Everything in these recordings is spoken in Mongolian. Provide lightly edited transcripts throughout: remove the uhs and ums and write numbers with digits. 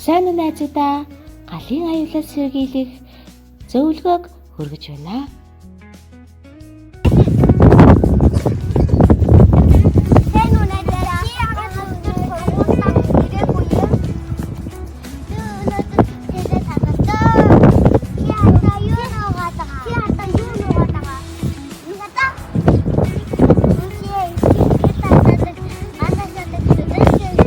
Сайн уу найзуудаа, галын аюулаас сэргийлэх зөвлөгөөг хүргэж байна. Сайн уу найзаараа. Би өнөөдөр сургуулиас ирээгүй юм. Би өнөөдөр хичээлээ тагалаа. Чи одоо юу нуугаад байгаа? Чи одоо юу нуугаад байгаа? Надаа. Үгүй ээ, чи татдаг. Манайх ятаг зүрхээ.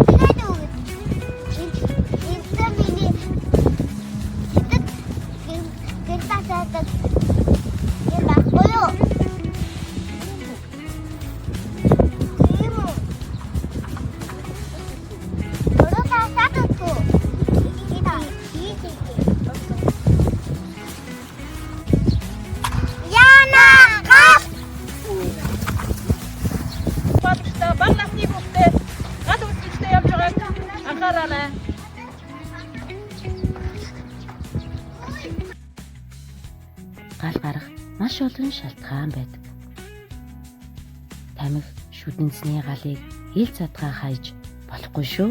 Тэгээд үг. Энэ миний Тэдэг гэртасаадаг юм байхгүй юу? Тийм үү? Өрөө таасаадаггүй. Яна гап! Багштай бага насны хүүхдээ гал үзэгчтэй явж байгааг анхаараарай. Гал гарах маш олон шалтгаан байдаг. Тамхи шүдэнцний галыг ил задгаа хайж болохгүй шүү.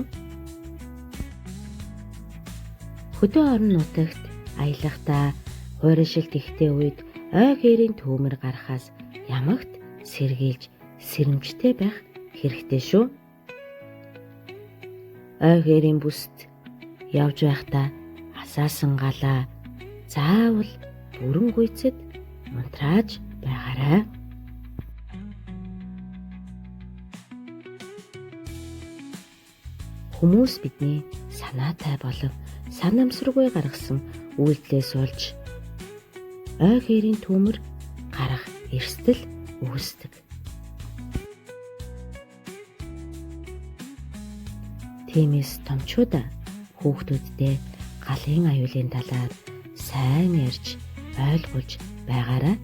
Хөдөө орон нутагт аялахдаа хуурайшилт ихтэй үед ой гэрийн төмөр гарахаас ямагт сэргийлж сэрэмжтэй байх хэрэгтэй шүү. Ой гэрийн бүст явж байхдаа асаасан галаа заавал бүрэн гүйцэд унтрааж байгаарай. Хүмүүс бидний санаатай болон санамсаргүй гаргасан үйлдэлээс болж ой хээрийн төмөр гарах эрсдэл үүсдэг. Тиймээс томчуудаа хүүхдүүддээ галын аюулын талаар сайн ярьж ойлгуулж байгаарай.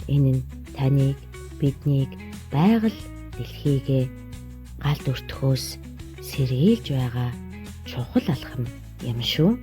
Энэ нь таныг, биднийг байгаль дэлхийгээ галд өртөхөөс сэргийлж байгаа чухал алхам юм шүү.